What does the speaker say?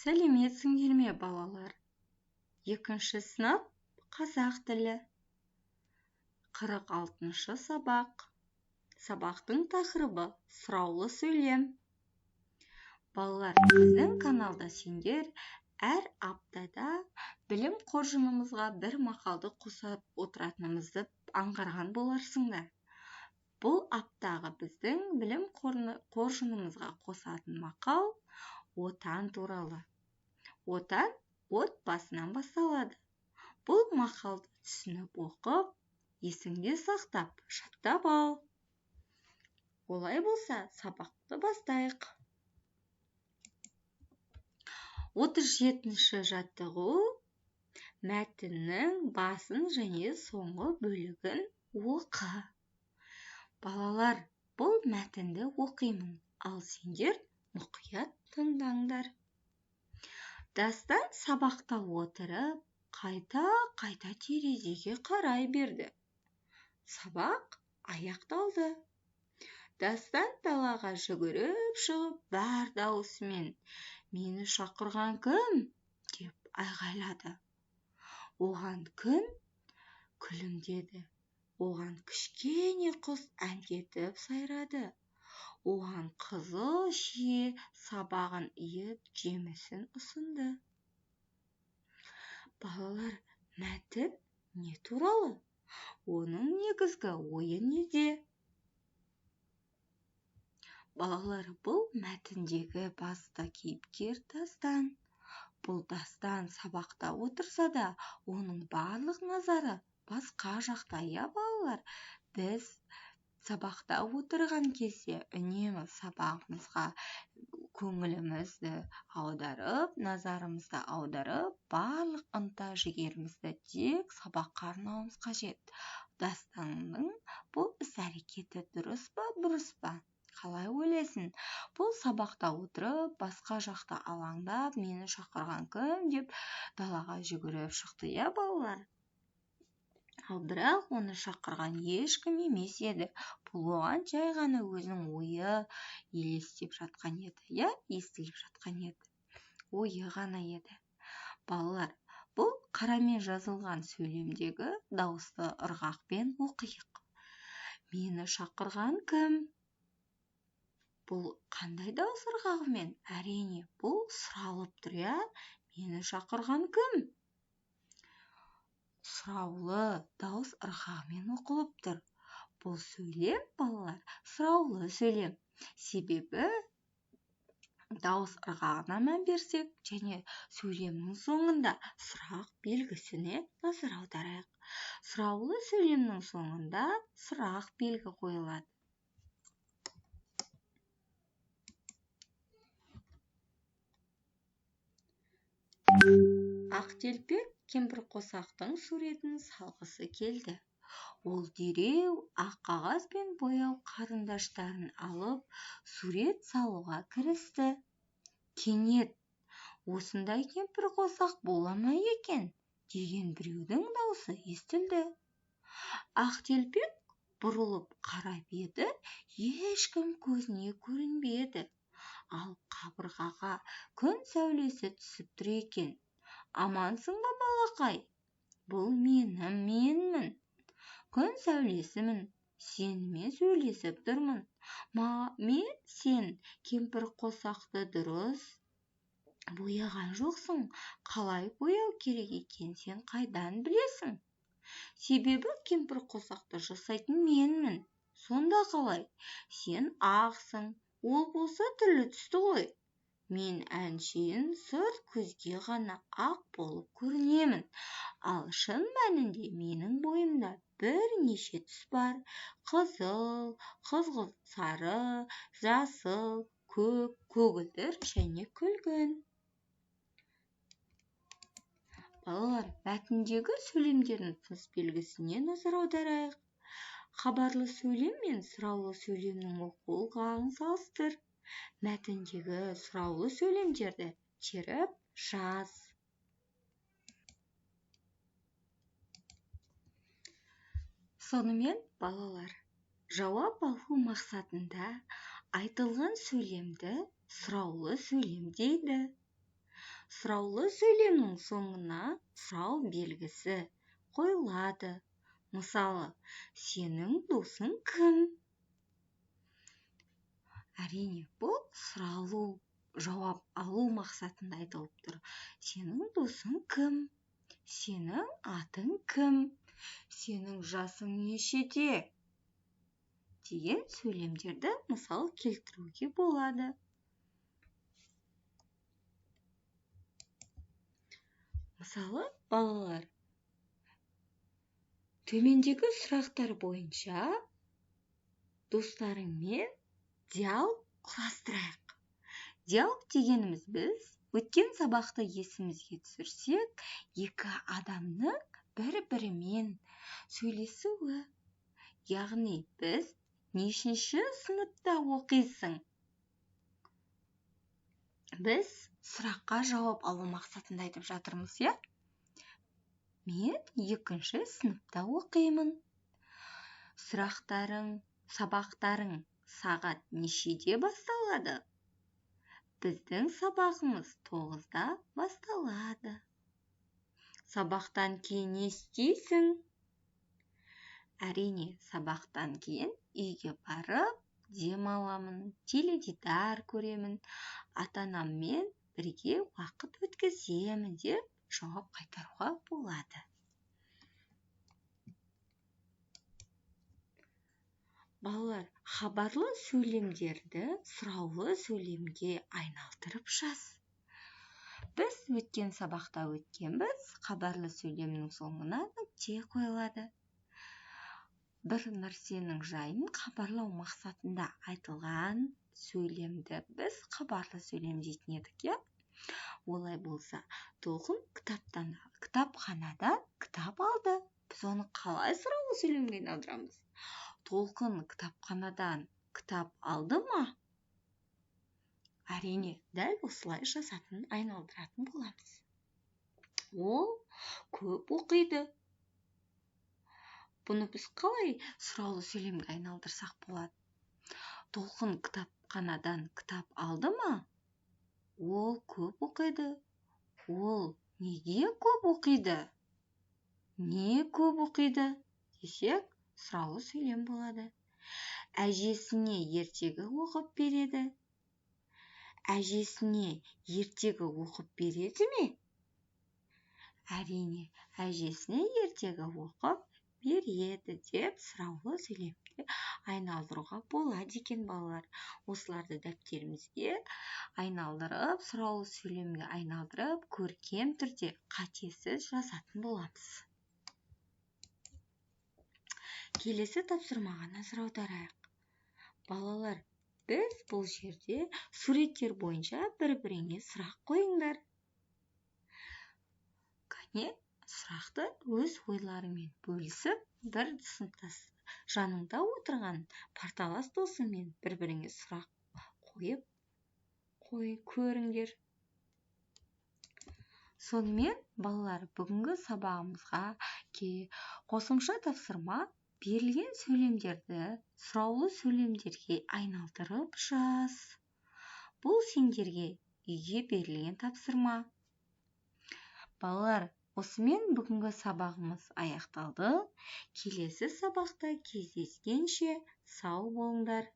Сәлеметсіңдер ме, балалар? Екінші сынып, қазақ тілі. 46-шы сабақ. Сабақтың тақырыбы сұраулы сөйлем. Балалар, біздің каналда сендер әр аптада білім қоржынымызға бір мақалды қосып отыратынымызды аңғарған боларсыңдар. Бұл аптағы біздің білім қоржынымызға қосатын мақал отан туралы. Отан отбасынан басталады. Бұл мақалды түсініп оқып, есіңде сақтап, жаттап ал. Олай болса, сабақты бастайық. 37-ші жаттығу. Мәтіннің басын және соңғы бөлігін оқы. Балалар, бұл мәтінді оқимын, ал сендер мұқият тыңдаңдар. Дастан сабақта отырып, қайта-қайта терезеге қарай берді. Сабақ аяқталды. Дастан далаға жүгіріп шығып, бар дауысымен «Мені шақырған кім?» деп айғайлады. Оған күн күлімдеді. Оған кішкене құс әндетіп сайрады. Оған қызыл шие сабағын иіп, жемісін ұсынды. Балалар, мәтін не туралы? Оның негізгі ойы неде? Балалар, бұл мәтіндегі басты кейіпкер Дастан. Бұл Дастан сабақта отырса да, оның барлық назары басқа жақта, иә, балалар? Біз сабақта отырған кезде үнемі сабағымызға көңілімізді аударып, назарымызды аударып, барлық ынта жігерімізді тек сабаққа арнауымыз қажет. Дастанның бұл іс-әрекеті дұрыс па, бұрыс па? Қалай ойлайсың? Бұл сабақта отырып, басқа жақта алаңдап, мені шақырған кім деп далаға жүгіріп шықты, иә, балалар? Ал бірақ оны шақырған ешкім емес еді. Бұл оған жай ғана өзінің ойы елестеп жатқан еді, иә, естіліп жатқан еді. Ойы ғана еді. Балалар, бұл қарамен жазылған сөйлемдегі дауысты ырғақпен оқиық. Мені шақырған кім? Бұл қандай дауыс ырғағымен? Әрине, бұл сұралып тұр, иә? Мені шақырған кім? Сұраулы дауыс ырғағымен оқылып тұр. Бұл сөйлем, балалар, сұраулы сөйлем. Себебі дауыс ырғағына мән берсек және сөйлемнің соңында сұрақ белгісіне назар аударайық. Сұраулы сөйлемнің соңында сұрақ белгі қойылады. Ақтелпек кемпірқосақтың суретін салғысы келді. Ол дереу ақ қағаз бен бояу қарындаштарын алып, сурет салуға кірісті. Кенет, осындай кемпірқосақ бола ма екен, деген біреудің даусы естілді. Ақтелпек бұрылып қарап еді, ешкім көзіне көрінбеді. Ал қабырғаға күн сәулесі түсіп тұр екен. Амансың ба, балақай? Бұл менмін. Күн сәулесімін. Сенімен сөйлесіп тұрмын. Мен сен кемпірқосақты дұрыс бояған жоқсың. Қалай бояу керек екен, сен қайдан білесің? Себебі кемпірқосақты жасайтын менмін. Сонда қалай? Сен ақсың. Ол болса түрлі түсті ғой. Мен әншейін сырт көзге ғана ақ болып көрінемін. Ал шын мәнінде менің бойымда бірнеше түс бар. Қызыл, қызғылт сары, жасыл, көк, көгілдір және күлгін. Балалар, мәтіндегі сөйлемдердің тыныс белгісіне назар аударайық. Хабарлы сөйлем мен сұраулы сөйлемнің оқу ырғағын салыстыр. Мәтіндегі сұраулы сөйлемдерді теріп жаз. Сонымен, балалар, жауап алу мақсатында айтылған сөйлемді сұраулы сөйлем дейді. Сұраулы сөйлемнің соңына сұрау белгісі қойылады. Мысалы, сенің досың кім? Әрине, бұл сұраулы жауап алу мақсатында айтылып тұр. Сенің досың кім? Сенің атың кім? Сенің жасың нешеде? Деген сөйлемдерді мысал келтіруге болады. Мысалы, балалар, төмендегі сұрақтар бойынша достарыңмен диалог құрастырайық. Диалог дегеніміз біз өткен сабақты есімізге түсірсек, екі адамның бір-бірімен сөйлесуі. Яғни біз нешінші сыныпта оқисың? Біз сұраққа жауап алу мақсатында айтып жатырмыз, иә? Мен екінші сыныпта оқимын. Сұрақтарың, сабақтарың сағат нешеде басталады? Біздің сабағымыз 9-да басталады. Сабақтан кейін не істейсің? Әрине, сабақтан кейін үйге барып демаламын, теледидар көремін, ата-анаммен бірге уақыт өткіземін деп жауап қайтаруға болады. Балалар, хабарлы сөйлемдерді сұраулы сөйлемге айналдырып жаз. Біз өткен сабақта өткенбіз, хабарлы сөйлемнің соңына нүкте қойылады. Бір нәрсенің жайын хабарлау мақсатында айтылған сөйлемді біз хабарлы сөйлем дейтін едік, иә? Олай болса, Толқын кітапханадан кітап алды. Біз оны қалай сұраулы сөйлемге айналдырамыз? Толқын кітапханадан кітап алды ма? Әрине, дәл осылай жазатын, айналдыратын боламыз. Ол көп оқиды. Бұны біз қалай сұраулы сөйлемге айналдырсақ болады? Толқын кітапханадан кітап алды ма? Ол көп оқиды. Ол неге көп оқиды? Не көп оқиды десек, сұраулы сөйлем болады. Әжесіне ертегі оқып береді. Әжесіне ертегі оқып береді ме? Әрине, әжесіне ертегі оқып береді деп сұраулы сөйлемге айналдыруға болады екен, балалар. Осыларды дәптерімізге айналдырып, сұраулы сөйлемге айналдырып, көркем түрде қатесіз жазатын боламыз. Келесі тапсырмаға назар аударайық. Балалар, біз бұл жерде суреттер бойынша бір-біріңе сұрақ қойыңдар. Кәне, сұрақты өз ойларыңмен бөлісіп, бір сыныптас жаныңда отырған парталас досыңмен бір-біріңе сұрақ қойып көріңдер. Сонымен, балалар, бүгінгі сабағымызға қосымша тапсырма берілген сөйлемдерді сұраулы сөйлемдерге айналдырып жаз. Бұл сендерге үйге берілген тапсырма. Балалар, осымен бүгінгі сабағымыз аяқталды. Келесі сабақта кездескенше сау болыңдар.